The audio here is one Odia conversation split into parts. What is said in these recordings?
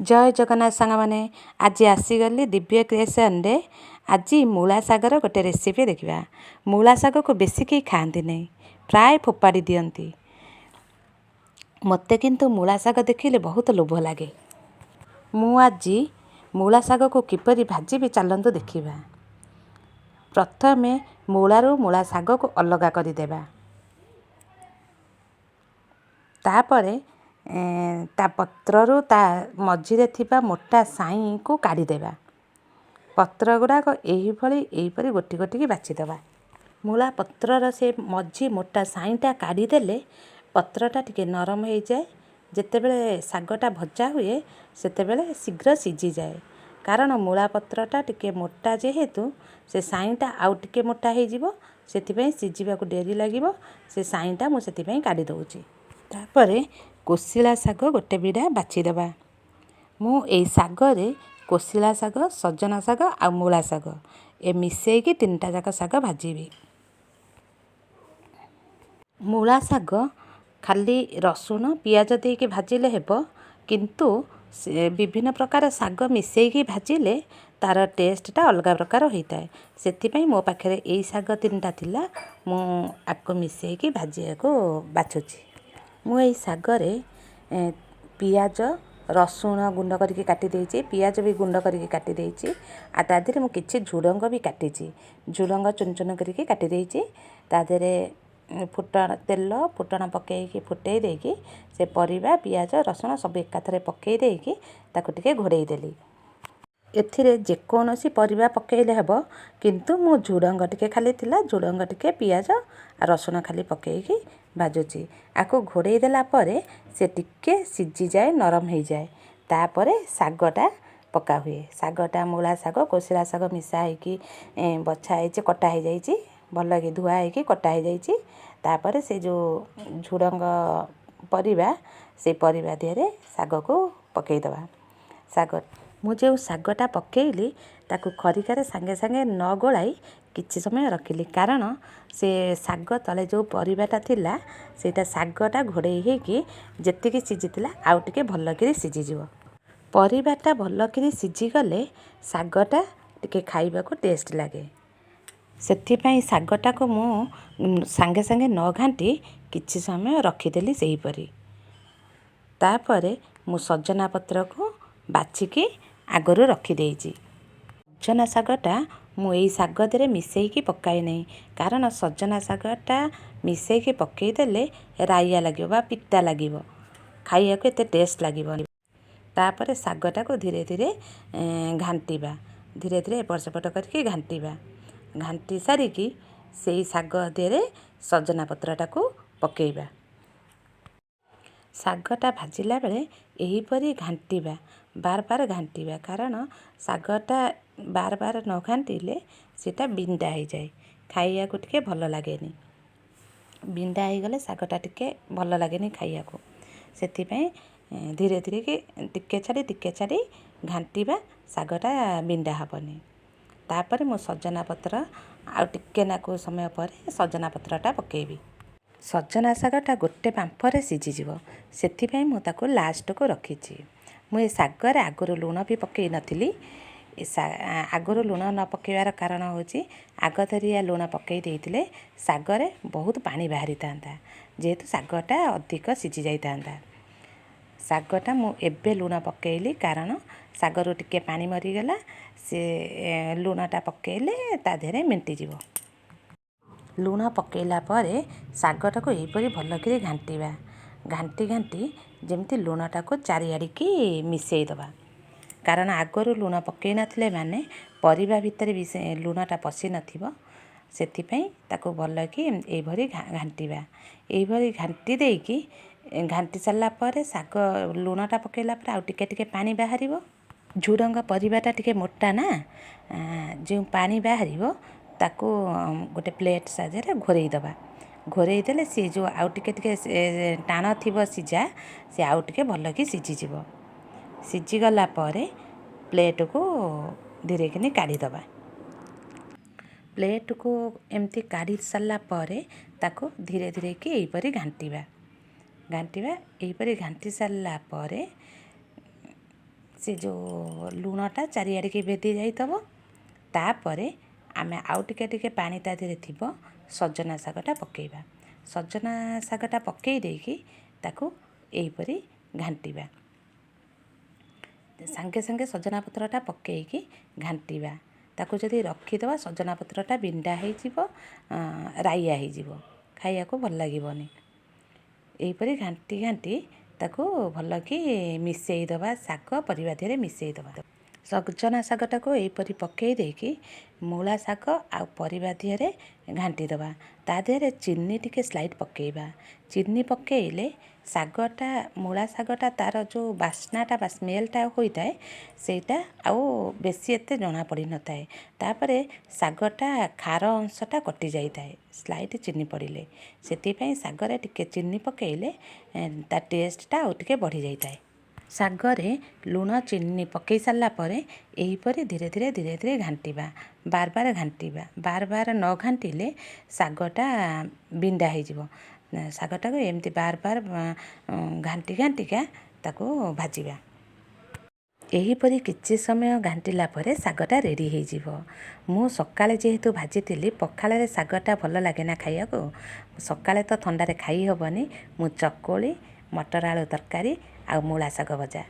ଜୟ ଜଗନ୍ନାଥ ସାଙ୍ଗମାନେ, ଆଜି ଆସିଗଲି ଦିବ୍ୟ କ୍ରିଏସନ୍ରେ। ଆଜି ମୂଳା ଶାଗର ଗୋଟେ ରେସିପି ଦେଖିବା। ମୂଳା ଶାଗକୁ ବେଶୀ କେହି ଖାଆନ୍ତି ନାହିଁ, ପ୍ରାୟ ଫୋପାଡ଼ି ଦିଅନ୍ତି। ମୋତେ କିନ୍ତୁ ମୂଳା ଶାଗ ଦେଖିଲେ ବହୁତ ଲୋଭ ଲାଗେ। ମୁଁ ଆଜି ମୂଳା ଶାଗକୁ କିପରି ଭାଜିବି, ଚାଲନ୍ତୁ ଦେଖିବା। ପ୍ରଥମେ ମୂଳାରୁ ମୂଳା ଶାଗକୁ ଅଲଗା କରିଦେବା। ତାପରେ ତା ପତ୍ରରୁ ତା ମଝିରେ ଥିବା ମୋଟା ସାଇଁକୁ କାଢ଼ିଦେବା। ପତ୍ର ଗୁଡ଼ାକ ଏହିଭଳି ଏହିପରି ଗୋଟି ଗୋଟିକି ବାଛିଦେବା। ମୂଳା ପତ୍ରର ସେ ମଝି ମୋଟା ସାଇଁଟା କାଢ଼ିଦେଲେ ପତ୍ରଟା ଟିକେ ନରମ ହେଇଯାଏ। ଯେତେବେଳେ ଶାଗଟା ଭଜା ହୁଏ, ସେତେବେଳେ ଶୀଘ୍ର ସିଝିଯାଏ। କାରଣ ମୂଳା ପତ୍ରଟା ଟିକେ ମୋଟା ଯେହେତୁ, ସେ ସାଇଁଟା ଆଉ ଟିକେ ମୋଟା ହେଇଯିବ, ସେଥିପାଇଁ ସିଝିବାକୁ ଡେରି ଲାଗିବ। ସେ ସାଇଁଟା ମୁଁ ସେଥିପାଇଁ କାଢ଼ି ଦେଉଛି। ତାପରେ କୋଶିଳା ଶାଗ ଗୋଟେ ବିଡ଼ା ବାଛିଦେବା। ମୁଁ ଏଇ ଶାଗରେ କୋଶିଳା ଶାଗ, ସଜନା ଶାଗ ଆଉ ମୂଳା ଶାଗ ଏ ମିଶେଇକି ତିନିଟା ଯାକ ଶାଗ ଭାଜିବି। ମୂଳା ଶାଗ ଖାଲି ରସୁଣ ପିଆଜ ଦେଇକି ଭାଜିଲେ ହେବ, କିନ୍ତୁ ସେ ବିଭିନ୍ନ ପ୍ରକାର ଶାଗ ମିଶେଇକି ଭାଜିଲେ ତା'ର ଟେଷ୍ଟଟା ଅଲଗା ପ୍ରକାର ହୋଇଥାଏ। ସେଥିପାଇଁ ମୋ ପାଖରେ ଏଇ ଶାଗ ତିନିଟା ଥିଲା, ମୁଁ ଆକୁ ମିଶେଇକି ଭାଜିବାକୁ ବାଛୁଛି। ମୁଁ ଏଇ ଶାଗରେ ପିଆଜ ରସୁଣ ଗୁଣ୍ଡ କରିକି କାଟି ଦେଇଛି, ପିଆଜ ବି ଗୁଣ୍ଡ କରିକି କାଟି ଦେଇଛି, ଆଉ ତା ଦେହରେ ମୁଁ କିଛି ଝୁଡ଼ଙ୍ଗ ବି କାଟିଛି। ଝୁଡ଼ଙ୍ଗ ଚୁନ ଚୁନ କରିକି କାଟି ଦେଇଛି। ତା ଦେହରେ ଫୁଟଣ, ତେଲ ଫୁଟଣ ପକାଇକି ଫୁଟେଇ ଦେଇକି ସେ ପରିବା, ପିଆଜ, ରସୁଣ ସବୁ ଏକାଥରେ ପକାଇ ଦେଇକି ତାକୁ ଟିକେ ଘୋଡ଼େଇ ଦେଲି। ଏଥିରେ ଯେକୌଣସି ପରିବା ପକାଇଲେ ହେବ, କିନ୍ତୁ ମୁଁ ଝୁଡ଼ଙ୍ଗ ଟିକେ ଖାଲି ଥିଲା, ଝୁଡ଼ଙ୍ଗ ଟିକେ, ପିଆଜ ଆଉ ରସୁଣ ଖାଲି ପକାଇକି ଭାଜୁଛି। ଆକୁ ଘୋଡ଼େଇ ଦେଲା ପରେ ସେ ଟିକେ ସିଝିଯାଏ, ନରମ ହେଇଯାଏ। ତାପରେ ଶାଗଟା ପକା ହୁଏ। ଶାଗଟା ମୂଳା ଶାଗ, କୋଶିଳା ଶାଗ ମିଶା ହେଇକି ବଛା ହେଇଛି, କଟା ହେଇଯାଇଛି, ଭଲକି ଧୁଆ ହେଇକି କଟା ହେଇଯାଇଛି। ତାପରେ ସେ ଯେଉଁ ଝୁଡ଼ଙ୍ଗ ପରିବା, ସେ ପରିବା ଦେହରେ ଶାଗକୁ ପକାଇଦେବା। ଶାଗ ମୁଁ ଯେଉଁ ଶାଗଟା ପକାଇଲି, ତାକୁ ଖରିକାରେ ସାଙ୍ଗେ ସାଙ୍ଗେ ନ ଗୋଳାଇ କିଛି ସମୟ ରଖିଲି, କାରଣ ସେ ଶାଗ ତଳେ ଯେଉଁ ପରିବାଟା ଥିଲା, ସେଇଟା ଶାଗଟା ଘୋଡ଼େଇ ହେଇକି ଯେତିକି ସିଝିଥିଲା ଆଉ ଟିକେ ଭଲକିରି ସିଝିଯିବ। ପରିବାଟା ଭଲକିରି ସିଝିଗଲେ ଶାଗଟା ଟିକେ ଖାଇବାକୁ ଟେଷ୍ଟ ଲାଗେ। ସେଥିପାଇଁ ଶାଗଟାକୁ ମୁଁ ସାଙ୍ଗେ ସାଙ୍ଗେ ନ ଘାଣ୍ଟି କିଛି ସମୟ ରଖିଦେଲି ସେହିପରି। ତାପରେ ମୁଁ ସଜନା ପତ୍ରକୁ ବାଛିକି ଆଗରୁ ରଖିଦେଇଛି। ସଜନା ଶାଗଟା ମୁଁ ଏଇ ଶାଗ ଦେହରେ ମିଶେଇକି ପକାଏ ନାହିଁ, କାରଣ ସଜନା ଶାଗଟା ମିଶେଇକି ପକାଇଦେଲେ ରାଇଆ ଲାଗିବ ବା ପିତା ଲାଗିବ, ଖାଇବାକୁ ଏତେ ଟେଷ୍ଟ ଲାଗିବନି। ତାପରେ ଶାଗଟାକୁ ଧୀରେ ଧୀରେ ଘାଣ୍ଟିବା, ଧୀରେ ଧୀରେ ଏପଟ ସେପଟ କରିକି ଘାଣ୍ଟିବା। ଘାଣ୍ଟି ସାରିକି ସେଇ ଶାଗ ଦେହରେ ସଜନା ପତ୍ରଟାକୁ ପକାଇବା। ଶାଗଟା ଭାଜିଲା ବେଳେ ଏହିପରି ଘାଣ୍ଟିବା, ବାର ବାର ଘାଣ୍ଟିବା, କାରଣ ଶାଗଟା ବାର ବାର ନ ଘାଣ୍ଟିଲେ ସେଇଟା ବିଣ୍ଡା ହେଇଯାଏ, ଖାଇବାକୁ ଟିକେ ଭଲ ଲାଗେନି। ବିଣ୍ଡା ହେଇଗଲେ ଶାଗଟା ଟିକେ ଭଲ ଲାଗେନି ଖାଇବାକୁ। ସେଥିପାଇଁ ଧୀରେ ଧୀରେ କି ଟିକେ ଛାଡ଼ି ଟିକେ ଛାଡ଼ି ଘାଣ୍ଟିବା, ଶାଗଟା ବିଣ୍ଡା ହେବନି। ତାପରେ ମୁଁ ସଜନା ପତ୍ର ଆଉ ଟିକେ ନାକୁ ସମୟ ପରେ ସଜନା ପତ୍ରଟା ପକାଇବି। ସଜନା ଶାଗଟା ଗୋଟେ ବାମ୍ଫରେ ସିଝିଯିବ, ସେଥିପାଇଁ ମୁଁ ତାକୁ ଲାଷ୍ଟକୁ ରଖିଛି। ମୁଁ ଏ ଶାଗରେ ଆଗରୁ ଲୁଣ ବି ପକାଇ ନଥିଲି। ଏ ଆଗରୁ ଲୁଣ ନ ପକାଇବାର କାରଣ ହେଉଛି, ଆଗଥରିଆ ଲୁଣ ପକାଇ ଦେଇଥିଲେ ଶାଗରେ ବହୁତ ପାଣି ବାହାରିଥାନ୍ତା, ଯେହେତୁ ଶାଗଟା ଅଧିକ ସିଝି ଯାଇଥାନ୍ତା। ଶାଗଟା ମୁଁ ଏବେ ଲୁଣ ପକାଇଲି, କାରଣ ଶାଗରୁ ଟିକେ ପାଣି ମରିଗଲା, ସେ ଲୁଣଟା ପକାଇଲେ ତା ଦେହରେ ମେଣ୍ଟିଯିବ। ଲୁଣ ପକାଇଲା ପରେ ଶାଗଟାକୁ ଏହିପରି ଭଲକିରି ଘାଣ୍ଟିବା, ଘାଣ୍ଟି ଘାଣ୍ଟି ଯେମିତି ଲୁଣଟାକୁ ଚାରିଆଡ଼ିକି ମିଶାଇ ଦେବା। କାରଣ ଆଗରୁ ଲୁଣ ପକାଇ ନଥିଲେ ମାନେ ପରିବା ଭିତରେ ବି ସେ ଲୁଣଟା ପଶି ନଥିବ। ସେଥିପାଇଁ ତାକୁ ଭଲକି ଏଇଭଳି ଘାଣ୍ଟିବା। ଏଇଭଳି ଘାଣ୍ଟି ଦେଇକି, ଘାଣ୍ଟି ସାରିଲା ପରେ ଶାଗ ଲୁଣଟା ପକାଇଲା ପରେ ଆଉ ଟିକେ ଟିକେ ପାଣି ବାହାରିବ। ଝୁଡ଼ଙ୍ଗ ପରିବାଟା ଟିକେ ମୋଟା ନା, ଯେଉଁ ପାଣି ବାହାରିବ ତାକୁ ଗୋଟେ ପ୍ଲେଟ୍ ସାହାଯ୍ୟରେ ଘୋଡ଼େଇ ଦେବା। ଘୋଡ଼େଇ ଦେଲେ ସିଏ ଯେଉଁ ଆଉ ଟିକେ ଟିକେ ଟାଣ ଥିବ ସିଝା, ସେ ଆଉ ଟିକେ ଭଲକି ସିଝିଯିବ। ସିଝିଗଲା ପରେ ପ୍ଲେଟ୍କୁ ଧୀରେକିନି କାଢ଼ିଦେବା। ପ୍ଲେଟ୍କୁ ଏମିତି କାଢ଼ି ସାରିଲା ପରେ ତାକୁ ଧୀରେ ଧୀରେ କି ଏହିପରି ଘାଣ୍ଟିବା, ଘାଣ୍ଟିବା। ଏହିପରି ଘାଣ୍ଟି ସାରିଲା ପରେ ସେ ଯେଉଁ ଲୁଣଟା ଚାରିଆଡ଼ିକି ଭେଦି ଯାଇଥିବ। ତାପରେ ଆମେ ଆଉ ଟିକେ ଟିକେ ପାଣି ତା ଦେହରେ ଥିବ, ସଜନା ଶାଗଟା ପକାଇବା। ସଜନା ଶାଗଟା ପକାଇ ଦେଇକି ତାକୁ ଏହିପରି ଘାଣ୍ଟିବା। ସାଙ୍ଗେ ସାଙ୍ଗେ ସଜନା ପତ୍ରଟା ପକାଇକି ଘାଣ୍ଟିବା। ତାକୁ ଯଦି ରଖିଦେବା, ସଜନା ପତ୍ରଟା ବିଣ୍ଡା ହେଇଯିବ, ରାଇଆ ହେଇଯିବ, ଖାଇବାକୁ ଭଲ ଲାଗିବନି। ଏହିପରି ଘାଣ୍ଟି ଘାଣ୍ଟି ତାକୁ ଭଲକି ମିଶାଇ ଦେବା, ଶାଗ ପରିବା ଦେହରେ ମିଶାଇ ଦେବା। ସଜନା ଶାଗଟାକୁ ଏହିପରି ପକାଇ ଦେଇକି ମୂଳା ଶାଗ ଆଉ ପରିବା ଦିହରେ ଘାଣ୍ଟି ଦେବା। ତା ଦେହରେ ଚିନି ଟିକେ ସ୍ଲାଇଟ୍ ପକାଇବା। ଚିନି ପକାଇଲେ ଶାଗଟା, ମୂଳା ଶାଗଟା, ତା'ର ଯେଉଁ ବାସ୍ନାଟା ବା ସ୍ମେଲ୍ଟା ହୋଇଥାଏ, ସେଇଟା ଆଉ ବେଶୀ ଏତେ ଜଣା ପଡ଼ିନଥାଏ। ତାପରେ ଶାଗଟା ଖାର ଅଂଶଟା କଟି ଯାଇଥାଏ ସ୍ଲାଇଟ୍ ଚିନି ପଡ଼ିଲେ। ସେଥିପାଇଁ ଶାଗରେ ଟିକେ ଚିନି ପକାଇଲେ ତା ଟେଷ୍ଟଟା ଆଉ ଟିକେ ବଢ଼ିଯାଇଥାଏ। ଶାଗରେ ଲୁଣ ଚିନି ପକାଇ ସାରିଲା ପରେ ଏହିପରି ଧୀରେ ଧୀରେ ଧୀରେ ଧୀରେ ଘାଣ୍ଟିବା, ବାର ବାର ଘାଣ୍ଟିବା। ବାର ବାର ନ ଘାଣ୍ଟିଲେ ଶାଗଟା ବିଣ୍ଡା ହେଇଯିବ। ଶାଗଟାକୁ ଏମିତି ବାର ବାର ଘାଣ୍ଟି ଘାଣ୍ଟିକା ତାକୁ ଭାଜିବା। ଏହିପରି କିଛି ସମୟ ଘାଣ୍ଟିଲା ପରେ ଶାଗଟା ରେଡ଼ି ହେଇଯିବ। ମୁଁ ସକାଳେ ଯେହେତୁ ଭାଜିଥିଲି, ପଖାଳରେ ଶାଗଟା ଭଲ ଲାଗେ ନା ଖାଇବାକୁ। ସକାଳେ ତ ଥଣ୍ଡାରେ ଖାଇ ହେବନି। ମୁଁ ଚକୁଳି, ମଟର ଆଳୁ ତରକାରୀ ଆଉ ମୂଳା ଶାଗ ଭଜା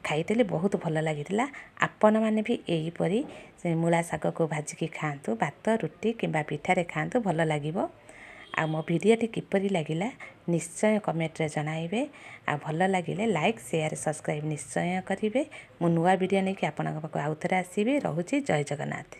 ଖାଇଥିଲି, ବହୁତ ଭଲ ଲାଗିଥିଲା। ଆପଣମାନେ ବି ଏହିପରି ସେ ମୂଳା ଶାଗକୁ ଭାଜିକି ଖାଆନ୍ତୁ, ଭାତ, ରୁଟି କିମ୍ବା ପିଠାରେ ଖାଆନ୍ତୁ, ଭଲ ଲାଗିବ। ଆଉ ମୋ ଭିଡ଼ିଓଟି କିପରି ଲାଗିଲା ନିଶ୍ଚୟ କମେଣ୍ଟରେ ଜଣାଇବେ। ଆଉ ଭଲ ଲାଗିଲେ ଲାଇକ୍, ସେୟାର, ସବସ୍କ୍ରାଇବ୍ ନିଶ୍ଚୟ କରିବେ। ମୁଁ ନୂଆ ଭିଡ଼ିଓ ନେଇକି ଆପଣଙ୍କ ପାଖକୁ ଆଉ ଥରେ ଆସିବି। ରହୁଛି, ଜୟ ଜଗନ୍ନାଥ।